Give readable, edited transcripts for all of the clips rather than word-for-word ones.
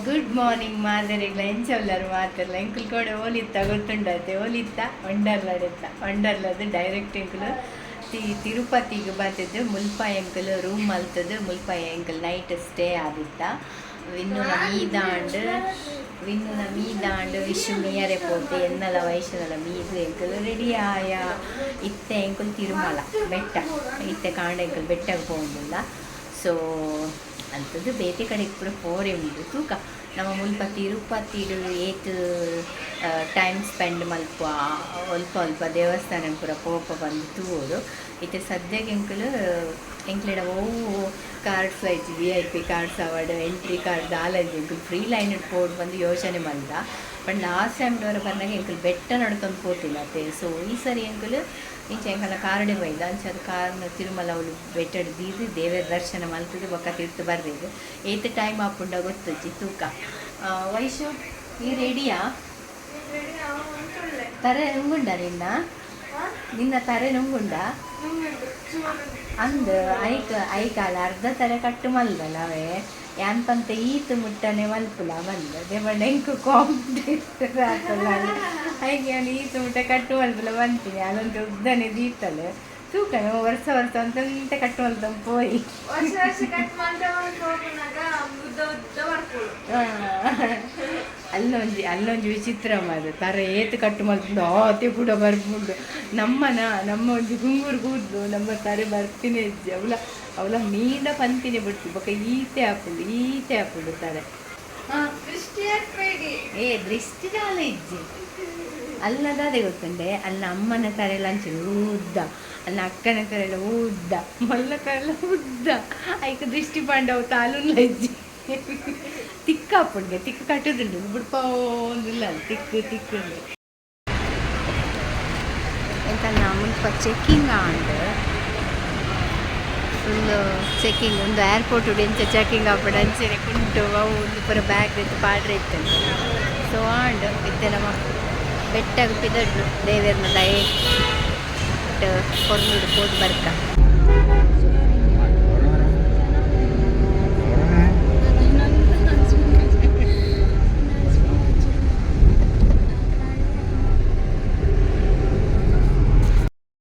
Good morning ಮಾದರಿಗ್ಲ ಎಂಚೊಲ್ಲರು ಮಾತೆರ್ಲ ಎಂಕುಲು ಕೋಡೆ ಓಲಿತ್ತ ಗೊತ್ತುಂಡತೆ ಓಲಿತ್ತ ವಂಡರ್ಲಾಡೆತ್ತ ವಂಡರ್ಲದು ಡೈರೆಕ್ಟ್ ಎಂಕುಲು ತಿರುಪತಿಗೆ ಬತ್ತದು ಮುಲ್ಪ ಎಂಕುಲು ರೂಮ್ ಮಲ್ತದು ಮುಲ್ಪ ಎಂಕುಲು ನೈಟ್ ಸ್ಟೇ ಆದಿತ್ತ. ವಿನ್ನುನ ಮೀದಾಂಡ್, ವಿನ್ನುನ ಮೀದಾಂಡ್, ವಿಶು ಮೀಯರೆ ಪೋತೆ, ಎನ್ನಲ ವೈಷ್ಣಲ ಮೀದು ಎಂಕುಲು ರೆಡಿ ಆಯ. ಇತ್ತೆ ಎಂಕುಲು ತಿರುಮಲ ಬೆಟ್ಟ, ಇತ್ತೆ ಕಾಂಡ ಎಂಕುಲು ಬೆಟ್ಟಗೆ ಪೋಂದಿಲ್ಲ. ಸೊ ಅಂಥದ್ದು ಬೇತೆ ಕಡೆಗೆ ಪೂರ ಪೋರೆ ಉಂಡು. ತೂಕ ನಮ್ಮ ಮುಲ್ಪ ತಿರುಪತಿಡು ಏತ್ ಟೈಮ್ ಸ್ಪೆಂಡ್ ಮಲ್ಪ, ಅಲ್ಪ ಅಲ್ಪ ದೇವಸ್ಥಾನ ಪೂರ ಪೋಪ ಬಂದು ತೂವೊಡು. ಇತ್ತೆ ಸದ್ಯಕ್ಕೆ ಎಂಕುಲು ಎಂಕ್ಲೆಡ ಒವು ಕಾರ್ಡ್ಸ್ ಐತಿ, ವಿಐಪಿ ಕಾರ್ಡ್ಸ್ ಆವಡ್, ಎಂಟ್ರಿ ಕಾರ್ಡ್ ದಾಲ ಇಜ್ಜಿ. ಎಂಕುಲು ಫ್ರೀ ಲೈನ್ ಪೋಡು ಬಂದು ಯೋಚನೆ ಮಲ್ದ. ಬಟ್ ಲಾಸ್ಟ್ ಟೈಮ್ ಡೋರ ಬರ್ನಾಗ ಎಂಕುಲು ಬೆಟ್ಟ ನಡ್ತೊಂದು ಪೋತಿಲ್ಲ ಅತ್ತೆ. ಸೊ ಈ ಸರಿ ಎಂಕುಲು ಇಂಚ ಎಂಕಲ್ನ ಕಾರ್ಡೆ ಬೈದ. ಅಂಚ ಅದು ಕಾರ್ನ ತಿರುಮಲ ಅವಳು ಬೆಟ್ಟಡ್ ದೀದು ದೇವರ ದರ್ಶನ ಮಲ್ತದು ಬೊಕ್ಕ ತಿರ್ತು ಬರ್ರೇದು. ಏತ್ ಟೈಮ್ ಆಪುಂಡ ಗೊತ್ತುಜ್ಜಿ, ತೂಕ. ವೈಶು, ಈ ರೆಡಿಯಾ? ತರೆ ನುಂಗುಂಡ ನಿನ್ನ? ನಿನ್ನ ತರೆ ನುಂಗುಂಡ ಅಂದ್ ಐಕ್ ಐಕಾಲ ಅರ್ಧ ತರೆ ಕಟ್ಟು ಮಲ್ದಲ್ಲ ಅವೇ ಯಾನ್ ಪಂತ ಈತ್ ಮುಟ್ಟನೆ ಮಲ್ಪುಲ ಬಂದ ದೇವಣ್ಣ ಎಂಕು ಕಾಂಪಿಟೇಷನ್ ಆತಲ್ಲ. ಐಕ್ ಯಾನ್ ಈತ್ ಮುಟ್ಟ ಕಟ್ಟು ಮಲ್ಪುಲ ಬಂತೀನಿ. ಅಲ್ಲೊಂದು ಉದ್ದನೆ ದೀತಲೆ. ತೂಕ, ನಾವು ವರ್ಷ ವರ್ಷ ಅಂತಂತೆ ಕಟ್ಟು ಮಲ್ತ ಪೋಯಿ. ವರ್ಷ ವರ್ಷ ಕಟ್ ಮಾಡ್ತಾ ಹೋಗುನಾಗ ಉದ್ದ ಉದ್ದ ಬರ್ಪುಡು. ಅಲ್ಲೊಂಜಿ ಅಲ್ಲೊಂಜಿ ವಿಚಿತ್ರ ಮಾದ ತರೆ ಏತ್ ಕಟ್ಟು ಮಲ್ಪುಂಡು ಆತೆ ಕೂಡ ಬರ್ಪುಂಡು. ನಮ್ಮನ ನಮ್ಮ ಒಂಜಿ ಗುಂಗುರು ಕೂದ್ಲು ನಮ್ಮ ತರೆ ಬರ್ಪಿನ ಇಜ್ಜಿ. ಅವಲ ಅವಲ ಮೀನ ಪಂತಿನೇ ಬಿಡ್ತು ಬೊಕ ಈತೆ ಆಪುಂಡು, ಈತೆ ಆಪುಂಡು ತರೆ. ದೃಷ್ಟಿ ಹಾಕ್ಬೇಡಿ. ಏ, ದೃಷ್ಟಿ ದಾಲ ಇಜ್ಜಿ. ಅಲ್ಲದಾದೆ ಗೊತ್ತುಂಡೆ, ಅಲ್ಲ ಅಮ್ಮನ ತರೆಲ್ಲ ಅಂಚನೆ ಉದ್ದ, ಅಲ್ಲ ಅಕ್ಕನ ತರೆಲ್ಲ ಉದ್ದ, ಮಲ್ಲ ತರೆಲ್ಲ ಉದ್ದ. ಐಕ್ ದೃಷ್ಟಿ ಪಾಂಡವು ತಾಲುನ್ಲ ಇಜ್ಜಿ. ತಿಕ್ಕ ಆಪುಂಡ್ಗೆ ತಿಕ್ಕ ಕಟ್ಟುದುಂಡು ಬುಡ್ಪ ಒಂದಿಲ್ಲ ತಿಕ್ಕು ತಿಕ್ಕು. ಎಂಕಲ್ನ ಮುಲ್ಪ ಚೆಕ್ಕಿಂಗ್ ಆಂಡ್, ಫುಲ್ ಚೆಕಿಂಗ್. ಒಂದು ಏರ್ಪೋರ್ಟ್ ಎಂಚ ಚೆಕಿಂಗ್ ಆಪುಂಡು ಅಂಚನೆ ಕುಂಟು ಅವು ಒಂದು ಪೂರ ಬ್ಯಾಗ್ ಇತ್ತು ಪಾಡ್ರೆ ಇತ್ತು. ಸೊ ಆಂಡ್ ಇತ್ತೆ ನಮ್ಮ ಬೆಟ್ಟಗ್ ಪಿದಡ್ಡು. ದೇವೆರ್ನ ದಯೆ ಪೊರ್ಲುಡು ಪೋದು ಬರ್ಕ.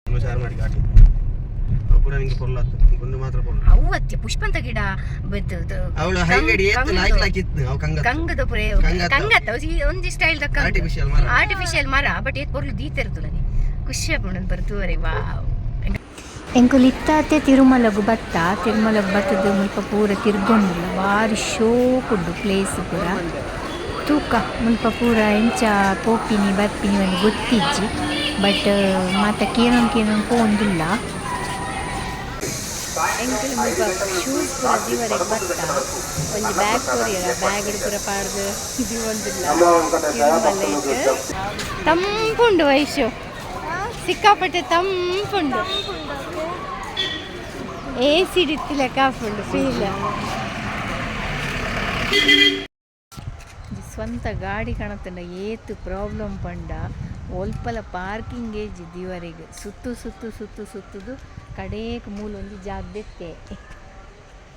ಹುಷಾರು ಮಾಡಿ ಗಾಡಿ ಪೂರ ನಿಂಗೆ ಪೊರ್ಲಾತು ಗುಂಡು ಮಾತ್ರ ಪೊರ್ಲು. ಅವು ಅತ್ತೆ ಪುಷ್ಪಂತ ಗಿಡ. ಅವಳು ಹೈಗಡಿ ಏತ್ ಲಾಯ್ಕ್ ಲಾಯ್ಕ್ ಇತ್ತು ಅವು ಕಂಗ. ಕಂಗದ ಪುರೆ. ಕಂಗತ್ತ. ಕಂಗತ್ತ ಒಂಜಿ ಸ್ಟೈಲ್ ದ. ಆರ್ಟಿಫಿಷಿಯಲ್ ಮರ. ಆರ್ಟಿಫಿಷಿಯಲ್ ಮರ, ಬಟ್ ಏತ್ ಪೊರ್ಲು ದೀತೆರ್ತುಲನಿ, ಖುಷಿ ಆಪುಂಡು ಬರ್ತುವರೆ. ವಾವ್. ಎಂಕುಲು ಇತ್ತಾತೆ ತಿರುಮಲಗು ಬತ್ತ. ತಿರುಮಲಗು ಬತ್ತದ ಮುಲ್ಪ ಪೂರ ತಿರ್ಗೊಂಡಿಲ್ಲ. ಬಾರಿ ಶೋಕುಂಡು ಪ್ಲೇಸ್ ಪೂರ. ತೂಕ, ಮುಲ್ಪ ಪೂರ ಎಂಚ ಪೋಪಿನಿ ಬರ್ಪಿನಿ ಒಂದು ಗೊತ್ತಿಜ್ಜಿ. ಬಟ್ ಮಾತ ಕೇನೊಂದು ಕೇನೊಂದು ಪೋಂದಿಲ್ಲ. ಎಂಕುಲು ಮುಲ್ಪ ಶೂಸ್ ಪೂರ ದೀವರೆಗ್ ಬತ್ತ. ಒಂಜಿ ಬ್ಯಾಗ್ ಕೊರಿಯರ, ಬ್ಯಾಗ್ ಪೂರ ಪಾಡ್ದು ದೀವೊಂದಿಲ್ಲ. ತಿರುಮಲೇಟ್ ತಂಪುಂಡು ವೈಶು, ಸಿಕ್ಕಾಪಟ್ಟೆ ತಂಪುಂಡು. ಎ ಸಿ ಡಿತ್ತಿಲೆಕ್ಕ ಆಪುಂಡು ಫೀಲ್. ಸ್ವಂತ ಗಾಡಿ ಕಣತಂಡ ಏತ್ ಪ್ರಾಬ್ಲಮ್ ಪಂಡ, ಒಲ್ಪಲ ಪಾರ್ಕಿಂಗ್ ಏಜ್ ದಿವರೆಗ್ ಸುತ್ತು ಸುತ್ತು ಸುತ್ತು ಸುತ್ತುದು ಕಡೇಕ್ ಮೂಲ ಒಂಜಿ ಜಾಗ ದೆತ್ತೆ.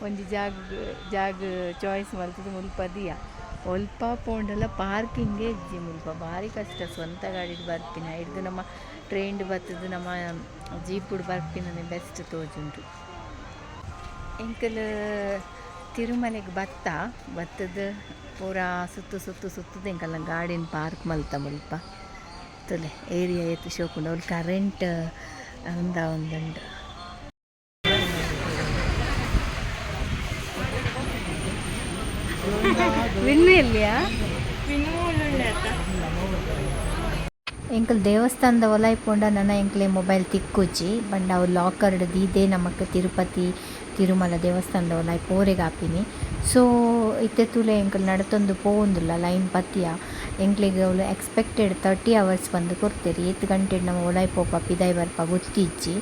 ಒಂಜಿ ಜಾಗ ಜಾಗ ಚಾಯ್ಸ್ ಮಲ್ತುದು ಮುಲ್ಪ ದಿಯ. ಒಲ್ಪ ಪೋಂಡಲ ಪಾರ್ಕಿಂಗ್ ಇಜ್ಜಿ ಮುಲ್ಪ. ಭಾರಿ ಕಷ್ಟ ಸ್ವಂತ ಗಾಡಿಡ್ ಬರ್ಪಿನ. ಇಡ್ದು ನಮ್ಮ ಟ್ರೈನ್ಡ್ ಬತ್ತುದು ನಮ್ಮ ಜೀಪುಡು ಬರ್ಪಿನನೆ ಬೆಸ್ಟ್ ತೋಜುಂಡು. ಎಂಕಲ್ ತಿರುಮಲೆಗ್ ಬತ್ತ. ಬತ್ತದು ಪೂರಾ ಸುತ್ತು ಸುತ್ತು ಸುತ್ತುದು ಎಂಕಲ್ನ ಗಾಡಿನ ಪಾರ್ಕ್ ಮಲ್ತ ಮುಲ್ಪ. ತೂಲೆ, ಏರಿಯಾ ಏತ್ ಶೋಕುಂಡು. ಅವ್ಲು ಕರೆಂಟ್ ಉಂದ ಒಂದುಂಡು. ವಿನ್ನು ಎಲ್ಲಿಯಾ? ಎಂಕಲ್ ದೇವಸ್ಥಾನದ ಒಲಾಯಿ ಪೋಂಡ ನನ ಎಂಕ್ಲೆ ಮೊಬೈಲ್ ತಿಕ್ಕುಜಿ. ಪಂಡ ಅವು ಲಾಕರ್ಡ್ ದೀದೆ ನಮಕ್ ತಿರುಪತಿ ತಿರುಮಲ ದೇವಸ್ಥಾನದ ಒಲಾಯಿ ಪೋರೆಗ್ ಆಪಿನಿ. ಸೊ ಇತ್ತೆ ತೂಲೆ, ಎಂಕುಲು ನಡತೊಂದು ಪೋವೊಂದುಲ್ಲ, ಲೈನ್ ಪತ್ತಿಯ. ಎಂಕ್ಲೆಗ್ ಅವ್ಲು ಎಕ್ಸ್ಪೆಕ್ಟೆಡ್ 30 ಅವರ್ಸ್ ಪಂದ್ ಕೊರ್ತೆರ್. ಏತ್ ಗಂಟೆಡ್ ನಮ ಒಲಾಯಿ ಪೋಪ, ಪಿದಾಯಿ ಬರ್ಪ ಗೊತ್ತಿಜ್ಜಿ.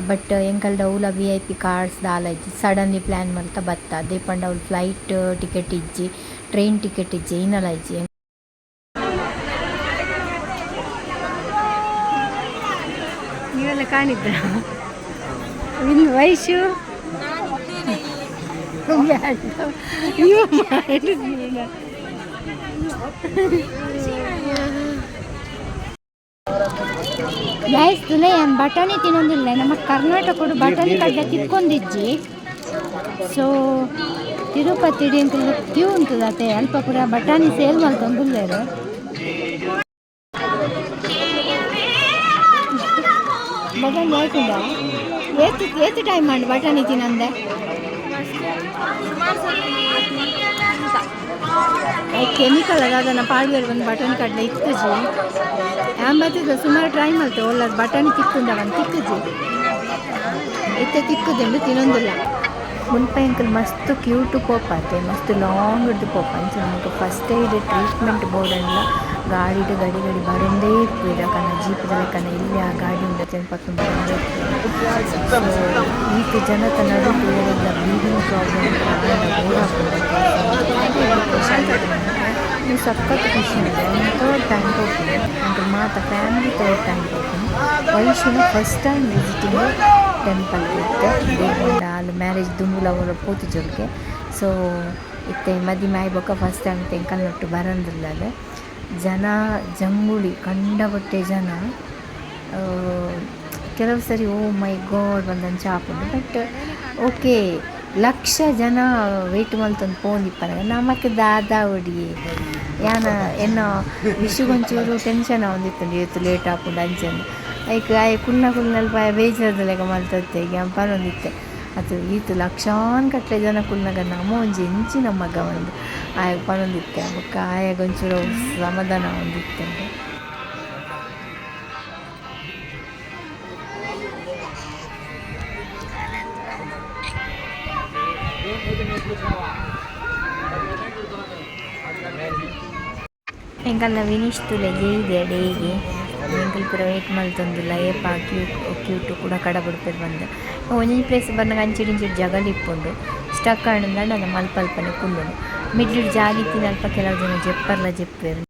ಬಟ್ ಎಂಕಲ್ಡ ಒವ್ಲ ವಿಐಪಿ ಕಾರ್ಡ್ಸ್ ದಾಲ ಇಜ್ಜಿ. ಸಡನ್ಲಿ ಪ್ಲ್ಯಾನ್ ಮಲ್ತ ಬತ್ತ. ದಾಯೆ ಪಂಡ ಅವ್ಲು ಫ್ಲೈಟ್ ಟಿಕೆಟ್ ಇಜ್ಜಿ, ಟ್ರೈನ್ ಟಿಕೆಟ್ ಇಜ್ಜಿ, ಏನಲ ಇಜ್ಜಿ. ನೀವೆಲ್ಲ ಕಾಣಿದ್ರ ಇನ್ನು ವಯಸ್ಸು ನೀವು ಮಾಡಿದ್ರಿ. ಗೈಸ್, ತುಲೆ ಏನು ಬಟಾಣಿ ತಿನ್ನೊಂದಿಲ್ಲ. ನಮ್ಮ ಕರ್ನಾಟಕಡು ಬಟಾಣಿ ಕಡ್ಲೆ ತಿಕ್ಕೊಂದಿಜ್ಜಿ. ಸೊ ತಿರುಪತಿ ಎಂಕುಲು ಕ್ಯೂ ಉಂಟುದಾತೆ, ಅಲ್ಪ ಪೂರ ಬಟಾಣಿ ಸೇಲ್ ಮಲ್ತೊಂದುಲ್ಲೆರ್. ಬಟಾಣಿ ಆಯ್ತುಂಡ? ಏತ್ ಏತ್ ಟೈಮ್ ಆಂಡ್ ಬಟಾಣಿ ತಿನ್ನಂದೆ? ಕೆಮಿಕಲ್ ಅದಾದನ ಪಾಡ್ವೆರ್ ಬಂದು. ಬಟಾಣಿ ಕಡಲೆ ಇತ್ತುಜಿ. ಯಾನ್ ಬತ್ತಿದ ಸುಮಾರು ಟ್ರೈ ಮಲ್ತೆ, ಒಲ್ಲ ಬಟಾಣಿ ತಿಕ್ಕುಂಡ ಬಂದು ತಿಕ್ಕುಜಿ. ಇತ್ತೆ ತಿಕ್ಕುದುಂಡು, ತಿನ್ನೊಂದಿಲ್ಲ. ಮುಲ್ಪ ಎಂಕುಲು ಮಸ್ತ್ ಕ್ಯೂಟ್ ಪೋಪಾತೆ, ಮಸ್ತ್ ಲಾಂಗ್ ಹಿಡ್ದು ಪೋಪ. ಅಂಚ ನಮಕ್ ಫಸ್ಟ್ ಏಡ್ ಟ್ರೀಟ್ಮೆಂಟ್ ಬೋಡಂಡ್ಲ ಗಾಡಿಡ್ ಗಡಿ ಗಡಿ ಬರೊಂದೇ ಇಪ್ಪುವೆರ್. ಕನ ಜೀಪದ ಲೆಕ್ಕನ ಇಲ್ಲಿ ಆ ಗಾಡಿ ಉಂಡತೆ ಪತ್ತೊಂದು ಬರೊಂದೇ ಇಪ್ಪುವೆರ್. ಈತ್ ಜನತ ನಡುಟು ಏರೆಗ್ಲ ಬ್ರೀದಿಂಗ್ ಪ್ರಾಬ್ಲಮ್ ಬೋಡಾಪುಂಡು. ಸಖತ್ ಖುಷಿ ಉಂಡು. ಥರ್ಡ್ ಟೈಮ್ ಪೋಪುನಿ ಎಂಕುಲು ಮಾತ ಫ್ಯಾಮಿಲಿ. ಥರ್ಡ್ ಟೈಮ್ ಪೋಪುನಿ. ವೈಶುನ ಫಸ್ಟ್ ಟೈಮ್ ವಿಸಿಟಿಂಗ್ ಟೆಂಪಲ್ ಇತ್ತೆ. ದೇವರ ಅಲ್ಲಿ ಮ್ಯಾರೇಜ್ ದುಂಬುಲ ಅವ್ಲು ಪೋತುಜೊಲ್ಗೆ. ಸೊ ಇತ್ತೆ ಮದಿಮೆ ಆಯಿ ಬೊಕ್ಕ ಫಸ್ಟ್ ಟೈಮ್ ಎಂಕಲ್ನೊಟ್ಟು ಬರಂದುಲ್ಲಲ್. ಜನ ಜಂಗುಳಿ, ಕಂಡಪಟ್ಟೆ ಜನ. ಕೆಲವು ಸರಿ ಓ ಮೈ ಗಾಡ್ ಪಂದ್ ಆಪುಂಡು. ಬಟ್ ಓಕೆ, ಲಕ್ಷ ಜನ ವೇಟ್ ಮಲ್ತೊಂದು ಪೋಂದಿಪ್ಪನಗ ನಮಕ್ ದಾದ ಒಡಿಯೆ? ಯಾನ ಎನ್ನ ವಿಶುಗೊಂಚೂರು ಟೆನ್ಷನ್ ಆವೊಂದಿತ್ತುಂಡು, ಏತ್ ಲೇಟ್ ಆಪುಂಡು ಅಂಚನೆ. ಐಕ್ ಆಯೆ ಕುಲ್ನ ಕುಲ್ನಲ್ಪ ಬೇಜಾರ್ದ ಲೆಕ್ಕ ಮಲ್ತತ್ತೆ. ಯಾನ್ ಪನೊಂದಿತ್ತೆ ಅದು, ಈತ್ ಲಕ್ಷಾನ್ ಗಟ್ಲೆ ಜನ ಕುಲ್ನಗ ನಮ ಒಂಜಿ ಎಂಚಿನ ಮಗ ಪಂದ್ ಆಯಗ್ ಪನೊಂದಿತ್ತೆ. ಬೊಕ್ಕ ಆಯಗ್ ಒಂಚೂರು ಸಮಾಧಾನ ಆವೊಂದಿತ್ತುಂಡು. ಎಂಕಲ್ನ ವಿನೀಶ್ ತೂಲೆ, ಜೈದೆ ಡೇಗೆ. ಎಂಕುಲು ಪೂರ ವೇಟ್ ಮಲ್ತೊಂದುಲ್ಲ, ಏಪ ಕ್ಯೂ ಕ್ಯೂಟು ಕುಡ ಕಡ ಬುಡ್ಪೆರ್ ಪಂದ್. ಒಂಜೊಂಜಿ ಪ್ಲೇಸ್ ಬನ್ನಗ ಅಂಚಿಡ್ ಇಂಚಿಡ್ ಜಗಲಿ ಇಪ್ಪುಂಡು. ಸ್ಟಕ್ ಆಂಡ ಮಲ್ಪ ಅಲ್ಪನೆ ಕುಲ್ಲುನು. ಮಿಡ್ಲ್ ಜಾಗ ಇತ್ತಿನಲ್ಪ ಕೆಲವು ಜನ ಜೆಪ್ಪರ್ಲ ಜೆಪ್ಪುವೆರ್.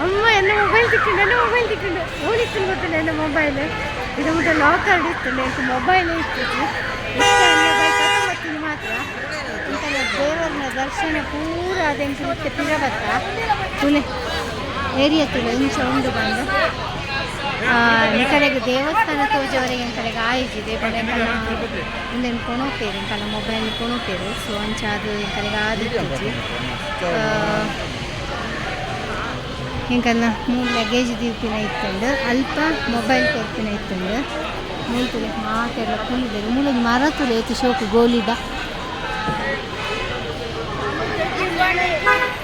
ಅಮ್ಮ, ಎನ್ನ ಮೊಬೈಲ್ ತಿಕ್ಕಿಂಡು, ಎನ್ನ ಮೊಬೈಲ್ ತಿಕ್ಕಿಂಡು! ಓಲಿತ್ತುಂಡು ಗೊತ್ತುಂಡು ಎನ್ನ ಮೊಬೈಲ್? ಇದು ಮುಟ್ಟ ಲಾಕರ್ ಇತ್ತುಂಡು, ಎಂಕ್ ಮೊಬೈಲ್ ಇತ್ತಿಜಿ. ಮೊಬೈಲ್ ಮಾತ್ರ. ಇಂತನ ದೇವರನ ದರ್ಶನ ಪೂರ ಅದೆಂಕ್ ಇತ್ತೆ ಪಿರ ಬತ್ತ. ತುಲೆ ಏರಿಯಾ ತುಲೆ ಇಂಚ ಉಂಡು ಬಂದು. ನಿಕಲೆಗ್ ದೇವಸ್ಥಾನ ತೋಜವರೆಗೆ ಎಂಕಲೆಗ್ ಆಯಿಜಿ. ಎಂಕಲ್ನ ಉಂದೆನ್ ಕೊನೊಪೆರ್, ಎಂಕಲ್ನ ಮೊಬೈಲ್ ಕೊನೊಪೆರ್. ಸೊ ಅಂಚ ಅದು ಎಂಕಲೆಗ್ ಆದಿತ್ತಿಜಿ. ಎಂಕಲ್ನ ಮೂಲು ಲಗೇಜ್ ದೀಪಿನ ಇತ್ತುಂಡು, ಅಲ್ಪ ಮೊಬೈಲ್ ಕೊರ್ಪಿನ ಇತ್ತುಂಡು. ಮೂಲು ತುಲೆ ಮಾತೆರ್ಲ ಕುಲ್ಲುದೆರ್. ಮೂಲೊಂಜಿ ಮರ ತುಲೆ, ಏತ್ ಶೋಕು ಗೋಲಿದ.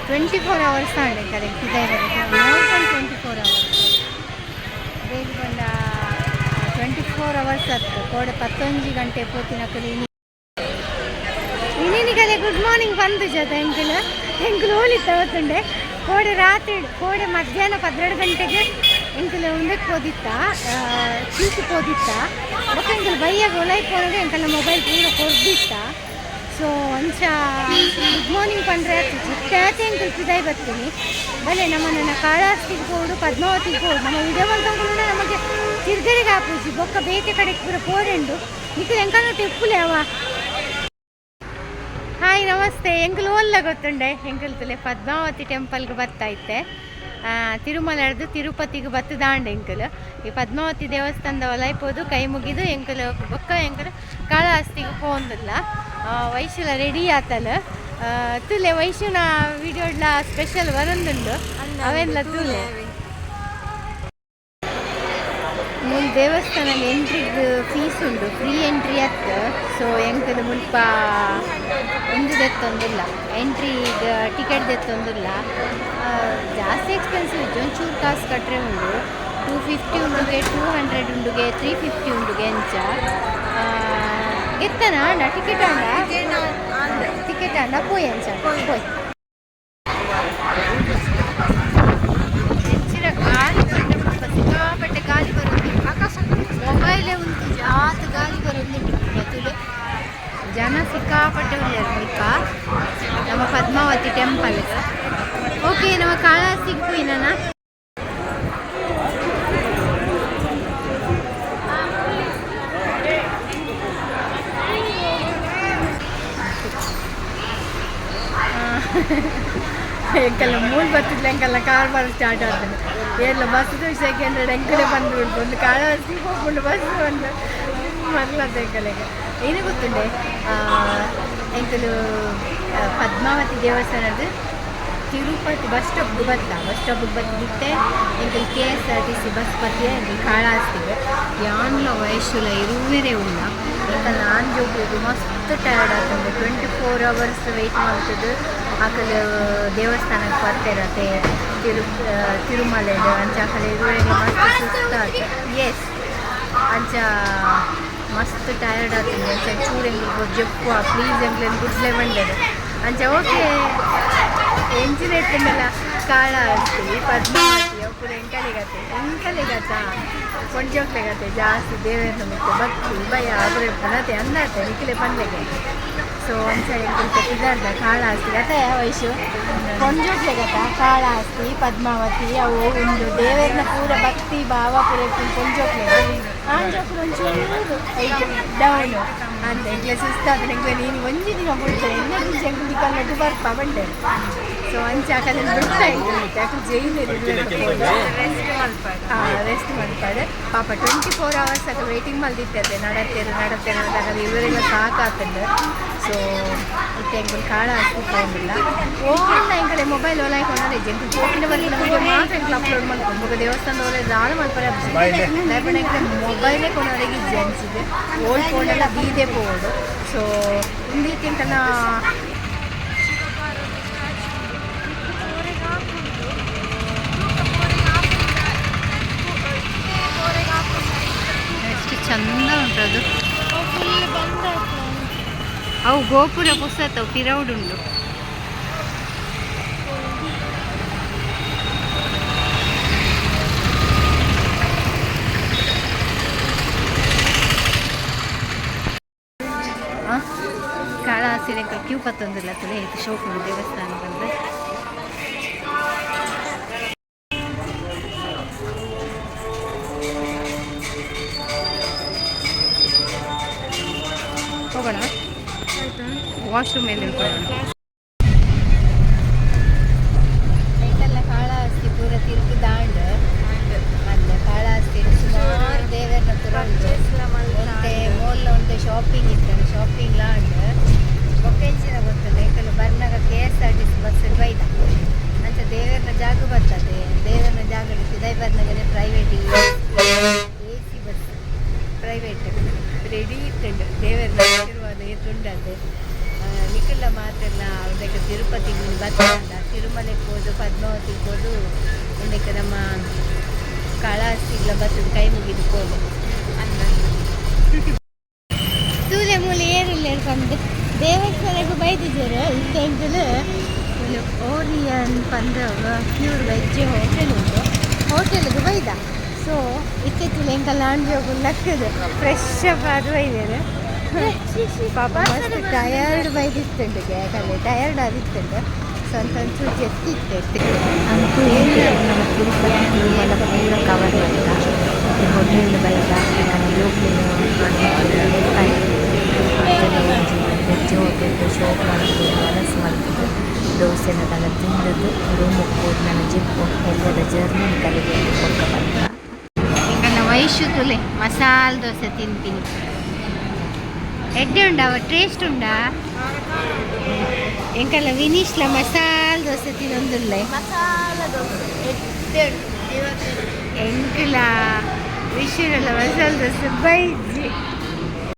24 ಅವರ್ಸ್ ಆಂಡ್ ಎಂಕಲೆಗ್ ಪಿದಾಯಿ ಮೋರ್ ದನ್ 24 ಅವರ್ಸ್. ಬೇಗ ಪಂಡ 24 ಅವರ್ಸ್ ಅತ್ತು. ಕೋಡೆ 11 ಗಂಟೆ ಪೋತಿನಕುಲು ಇನಿ ಇನಿನಿಗಲೆ ಗುಡ್ ಮಾರ್ನಿಂಗ್ ಬಂದು ಜೊತೆ. ಎಂಕುಲು ಎಂಕುಲು ಓಲಿತ್ತ ಗೊತ್ತುಂಡೆ? ಕೋಡೆ ರಾತ್ರಿ, ಕೋಡೆ ಮಧ್ಯಾಹ್ನ 12 ಗಂಟೆಗೆ ಎಂಕುಲು ಉಂದಕ್ಕೆ ಪೋದಿತ್ತ, ಚೀಟಿ ಪೋದಿತ್ತ. ಬೊಕ್ಕ ಎಂಕುಲು ಬಯ್ಯಾಗ ಒಲೈ ಪೋನಗ ಎಂಕಲ್ನ ಮೊಬೈಲ್ ಪೂರ ಕೊರ್ದಿತ್ತ. ಸೊ ಅಂಚ ಗುಡ್ ಮಾರ್ನಿಂಗ್ ಪಂಡ್ರೆ ಆತು. ಎಂಕುಲು ಪಿದಾಯಿ ಬರ್ತೀನಿ. ಬಲೆ, ನಮ್ಮನ್ನ ಕಾಳಹಸ್ತಿಗೆ ಪೋಡು, ಪದ್ಮಾವತಿಗೆ ಪೋಡು. ನಮ್ಮ ವಿಡಿಯೋ ಮಲ್ತೊಂದು ನಮಗೆ ತಿರ್ಗಡೆಗೆ ಆಪುಜಿ. ಬೊಕ್ಕ ಬೇತೆ ಕಡೆಗೆ ಪೂರ ಪೋರೆಂಡು. ನಿಕುಲು ಎಂಕಲ್ನ ಇಪ್ಪುಲೆ ಅವ. ಹಾಯ್, ನಮಸ್ತೆ. ಎಂಕುಲು ಓಲ್ಲ ಗೊತ್ತುಂಡೆ? ಎಂಕುಲು ತುಲೆ ಪದ್ಮಾವತಿ ಟೆಂಪಲ್ಗೆ ಬರ್ತಾ ಇತ್ತೆ. ತಿರುಮಲಡ್ದು ತಿರುಪತಿಗೆ ಬತ್ತದಾಂಡ ಎಂಕುಲು. ಈ ಪದ್ಮಾವತಿ ದೇವಸ್ಥಾನದ ಒಲೈಪೋದು ಕೈ ಮುಗಿದು ಎಂಕುಲು ಬೊಕ್ಕ ಎಂಕುಲು ಕಾಳಹಸ್ತಿಗೆ ಪೋಂದಿಲ್ಲ. ವೈಶುಲ ರೆಡಿ ಆತಲ್. ತುಲೆ, ವೈಶುನ ವಿಡಿಯೋಡ್ಲ ಸ್ಪೆಷಲ್ ಬರೊಂದುಂಡು, ಅವೆಲ್ಲ ತುಲೆ. ಮೂಲು ದೇವಸ್ಥಾನ ಎಂಟ್ರಿಗ್ ಫೀಸ್ ಉಂಡು, ಫ್ರೀ ಎಂಟ್ರಿ ಅತ್ತು. ಸೊ ಎಂಕುಲು ಮುಲ್ಪ ಒಂದು ದೆತ್ತೊಂದಿಲ್ಲ, ಎಂಟ್ರಿ ಟಿಕೆಟ್ ದೆತ್ತೊಂದಿಲ್ಲ. ಜಾಸ್ತಿ ಎಕ್ಸ್ಪೆನ್ಸಿವ್ ಇಜ್ಜಿ, ಒಂಚೂರು ಕಾಸು ಕಟ್ರೆ ಉಂಡು. 250 ಉಂಡುಗೆ, 200 ಉಂಡುಗೆ, 350 ಉಂಡುಗೆ ಅಂಚ. ಗೆತ್ತನ ಅಂಡ ಟಿಕೆಟ್ ಅಂಡ ಟಿಕೆಟ್ ಅಂಡ ಪೋಯ್ ಅಂಚ ಪೋಯ್. ಹೆಚ್ಚಿನ ಗಾಳಿ ಬಂಡ ಮುಲ್ಪ, ಸಿಕ್ಕಾಪಟ್ಟೆ ಗಾಳಿ ಬರುದುಂಟು. ಮೊಬೈಲೇ ಉಂಟು, ಜಾತ್ ಗಾಳಿ ಬರುದುಂಟು. ತುಲೆ, ಜನ ಸಿಕ್ಕಾಪಟ್ಟೆ ಉಲ್ಲೆರ್ ಮುಲ್ಪ ನಮ್ಮ ಪದ್ಮಾವತಿ ಟೆಂಪಲ್. ಓಕೆ, ನಮ್ಮ ಕಾಳಹಸ್ತಿಗೆ ಪೋಯಿನನ. ಎಂಕಲ್ಲ ಮೂಲು ಬತ್ತಿದ್ಲ ಎಂಕಲ್ಲ ಕಾರ್ ಬರ ಸ್ಟಾರ್ಟ್ ಆಗ್ತದೆ. ಎಲ್ಲ ಬಸ್ ಸೆಕೆಂಡ್ ಎಂಕಲೆ ಬಂದು ಉಂಟು ಒಂದು ಕಾಳಹಸ್ತಿ ಹೋಗ್ಕೊಂಡು ಬಸ್ ಒಂದು ಮರ್ಲದ ಎಂಕಲೆಗೆ. ಏನು ಗೊತ್ತುಂಡೆ, ಎಂಕಲು ಪದ್ಮಾವತಿ ದೇವಸ್ಥಾನದ ತಿರುಪತಿ ಬಸ್ ಸ್ಟಾಪ್ಗೆ ಬತ್ತ, ಬಸ್ ಸ್ಟಾಪ್ಗೆ ಬತ್ತಿತ್ತೆ ಎಂಕಲ್ ಕೆಎಸ್ಆರ್ಟಿಸಿ ಬಸ್ ಪತ್ತಿಯ ಎಂಕಲ್ ಕಾಳಹಸ್ತಿಗೆ. ಯಾನ್ಲ ವಯಸ್ಸುಲ ಇರುವೆರೇ ಉಲ್ಲ. ಎಂಕಲ್ ನಾನ್ ಜೋಕ್ಲೆಗ್ ಮಸ್ತ್ ಟಯರ್ಡ್ ಆಗ್ತದೆ. 24 ಅವರ್ಸ್ ವೆಯ್ಟ್ ಮಾಡ್ತದೆ. ಆಕಲ್ ದೇವಸ್ಥಾನಕ್ಕೆ ಬರ್ತಿರತ್ತೆ ತಿರುಮಲೆಡ್. ಅಂಚ ಆಕಲ್ ಇರುವೆರೆ ಮಸ್ತ್ ಸುಸ್ತಾಗ್ತದೆ. ಎಸ್, ಅಂಚ ಮಸ್ತ್ ಟಯರ್ಡ್ ಆಗ್ತದೆ. ಅಂಚ ಚೂರು ಎಂಕಲ್ ಜಪ್ಪು ಪ್ಲೀಸ್ ಎಂಕ್ಲೆನ್ ಗುಡ್ಲೆ ಬಂಡೇರು. ಅಂಚ ಓಕೆ ಎಂಚಿನ ಎತ್ತಂಡಲ ಕಾಳಹಸ್ತಿ ಪದ್ಮಾವತಿ ಅವು ಪೂರ ಎಂಕಲೆಗತ್ತೆ ಎಂಕಲೆಗತ್ತ ಕೊಂಜೋಕ್ಲೆಗತ್ತೆ ಜಾಸ್ತಿ ದೇವೇರ್ನ ಮಿತ್ತ್ ಭಕ್ತಿ ಭಯ ಅಗುರೆ ಪುನತೆ ಅಂದಾತೆ ನಿಖಿಲೆ ಪನ್ಲೆಗೆ. ಸೊ ಅಂಚ ಎಂಕುಲು ಪಿದಾರ್ದ ಕಾಳಹಸ್ತಿ ಅತ್ತ ವಯಸ್ಸು ಕೊಂಜೋಕ್ಲೆಗತ್ತ ಕಾಳಹಸ್ತಿ ಪದ್ಮಾವತಿ ಅವು ಒಂದು ದೇವೇರ್ನ ಪೂರ ಭಕ್ತಿ ಭಾವ ಪೂರ ಇಪ್ಪುನ ಕೊಂಜೋಕ್ಲೆಗ್. ಆಂಜೋಕುಲು ಒಂಚೂರು ಡೌನು ಅಂತ ಎಂಕ್ಲೆ ಸುಸ್ತಾದ ಎಂಕ್ಲೆ ನೀನು ಒಂಜಿ ದಿನ ಬಿಡ್ತಾರೆ ಎನ್ನರ್ಜಿ ಎಂಕುಲು ನಿಕಲ್ನಟ್ಟು ಬರ್ಪ ಬಂಡೆ. ಸೊ ಅಂಚ ಆಕಲೆನ್ ಬಿಡ್ತಾ ಎಂಕುಲು ಯಾಕೆ ಜೈಲ್. ರೆಸ್ಟ್ ಮಲ್ಪಾಡು. ರೆಸ್ಟ್ ಮಲ್ಪಾಡು ಪಾಪ. 24 ಅವರ್ಸ್ ಅಕ ವೇಟಿಂಗ್ ಮಲ್ದಿತ್ತತೆ ನಡತ್ತೇರು ನಡತ್ತೇರು ಅಂದಾಗ ಇವರೆಲ್ಲ ಸಾಕಾತಂಡು. ಸೊ ಇತ್ತೆ ಎಂಕುಲು ಕಾಳಹಸ್ತಿ ಪೋಂದಿಲ್ಲ. ಓಲ್ಲ ಎಂಕಲೆ ಮೊಬೈಲ್ ಓಲಾಯ್ ಕೊನರೆ ಎಂಕುಲು ಪೋಪಿನ ಬರ್ಪಿನ ವಿಡಿಯೋ ಮಾತ್ರ ಎಂಕುಲು ಅಪ್ಲೋಡ್ ಮಲ್ಪೊಡು. ಬೊಕ ದೇವಸ್ಥಾನದ ಓಲೆ ದಾಲ ಮಲ್ಪರೆ ದಾಯೆ ಎಂಕಲೆ ಮೊಬೈಲೇ ಕೊನರೆಗ್ ಇಜ್ಜಿ ಅಂಚಿಗ್. ಓಲ್ಡ್ ಫೋನ್ ಎಲ್ಲ ದೀದೆ ಪೋವೊಡು. ಸೊ ಉಂದೀತಿ ಎಂಕಲ್ನ. ಶಿವಪಾರ್ವತಿ ಸ್ಟ್ಯಾಚು ಪೋರೆಗ್ ಆಪುಂಡು ತೂಕ ಪೋರೆಗ್ ಆಪುಂಡ ಇತ್ತೆ ಪೋರೆಗ್ ಆಪುಂಡ. ಎಷ್ಟು ಚಂದ ಉಂಟು ಅದು. ಫುಲ್ ಬಂದ್ ಆಯ್ತು. ಅವು ಗೋಪುರ ಪುಸ್ತಕ ಪಿರೌಡುಂಡು. ಕಾಳಹಸ್ತಿ ಕ್ಯೂ ಪತ್ತೊಂದಿಲ್ಲ ತುಲೆ ಇದು ಶೋಕುಂಡು ದೇವಸ್ಥಾನ ಬಂದು. ಹೋಗೋಣ, ವಾಶ್ರೂಮ್ ಎಲ್ಲಿ ಹೋಗೋಣ? ಎಂಕಲ್ನ ಕಾಳಹಸ್ತಿ ಪೂರ ತಿರುಗಿ ದಾಂಡ್ ಅಂದ ಕಾಳಹಸ್ತಿ ಸುಮಾರು ದೇವರನ್ನ ಪೂರ ಉಂಟು. ಒಂತೆ ಮೋಲ್ ಒಂತೆ ಶಾಪಿಂಗ್ ಇತ್ತು, ಶಾಪಿಂಗ್ ಲಾಂಡ್. ಬೊಕ್ಕ ಎಂಚಿನ ಗೊತ್ತಲ್ಲ, ಎಂಕಲು ಬರ್ನಾಗ ಕೆಎಸ್ಆರ್ಟಿಸಿ ಬಸ್ ಬೈದ. ಅಂಚ ದೇವರನ ಜಾಗ ಬರ್ತದೆ. ದೇವರನ ಜಾಗ ಪಿದೈ ಬರ್ನಾಗನೆ private AC bus private ready ಇತ್ತುಂಡು. ದೇವರನ ಆಶೀರ್ವಾದ ಏತುಂಡದೆ. ನಿಖಿಲ ಮಾತೆಲ್ಲ ಅದಕ್ಕೆ ತಿರುಪತಿಗೆ ಬರ್ತಂಡ ತಿರುಮಲೆಗೆ ಹೋದು ಪದ್ಮಾವತಿಗೆ ಹೋದು ಇಂದಕ್ಕೆ ನಮ್ಮ ಕಾಳಹಸ್ತಿಗ್ಲ ಬತ್ತದ ಕೈ ಮುಗಿದು ಪೋದು ಅಂದ. ತೂಲೆ ಮೂಲೆ ಏರುಲ್ಲೇರು ಪಂದ್ ದೇವಸ್ಥಾನಕ್ಕೆ ಬೈದಿದ್ದಾರೆ. ಇತ್ತೆ ಎಂಕುಲು ಮೂಲು ಓರಿಯನ್ ಪಂದ್ ಪ್ಯೂರ್ ವೆಜ್ ಹೋಟೆಲ್ ಉಂಟು, ಹೋಟೆಲ್ಗೆ ಬೈದ. ಸೊ ಇತ್ತೆ ತೂಲೆ ಎಂಕಲ್ ಆಂಜೋಗು ಲಕ್ಕದು ಫ್ರೆಶ್ ಅಪ್ ಆದ್ ಬೈದೇರು. ಪಾಪ ಮಸ್ತ್ ಟಯರ್ಡ್ ಬೈದಿತ್ತುಂಡು, ಯಾಕಂದ್ರೆ ಟಯರ್ಡ್ ಆದಿತ್ತುಂಡು. ಸೊ ಅಂತ ಒಂಚೂರು ಜೆತ್ತಿತ್ತು. ಅಂತೂ ನಮ್ಮ ತಿರುಪತಿ ತಿರುಮಲ ಪೂರ ಕವರ್ ಮಲ್ತ. ಹೋಟೆಲ್ ಬೈದ. ನಾನು ಜೋಕ್ಲೆನ್ ಹೆಲ್ಪ್ ಆಯ್ತು. ಒಂಜಿ ವೆಜ್ ಹೋಟೆಲ್ ಶೋಕ್ ಮಲ್ತುದು ವನಸ್ ಮಲ್ತುದು ದೋಸೆನ ದಾಲ ತಿಂದದ್ದು ರೂಮುಗ್ ಪೋದು ನನ ಜೆಪ್ಪು. ಎಲ್ಲದ ಜರ್ನಿ ಕಲಿಗೆ ಬೊಕ್ಕ ಪನ್ಪ. ಎಂಕಲ್ನ ವೈಶು ತುಲೆ ಮಸಾಲೆ ದೋಸೆ ತಿಂತೀನಿ. ಎಡ್ಡೆ ಉಂಡಾ? ಟೇಸ್ಟ್ ಉಂಡಾ? ಎಂಕಲ್ನ ವಿನೀಶ್ಲ ಮಸಾಲೆ ದೋಸೆ ತಿನ್ನೊಂದುಲ್ಲೆ. ಮಸಾಲ ದೋಸೆ ಎಡ್ಡೆ ಉಂಟು. ಎಂಕಲ ವಿಷಯಲ್ಲ ಮಸಾಲೆ ದೋಸೆ ಬೈಜಿ.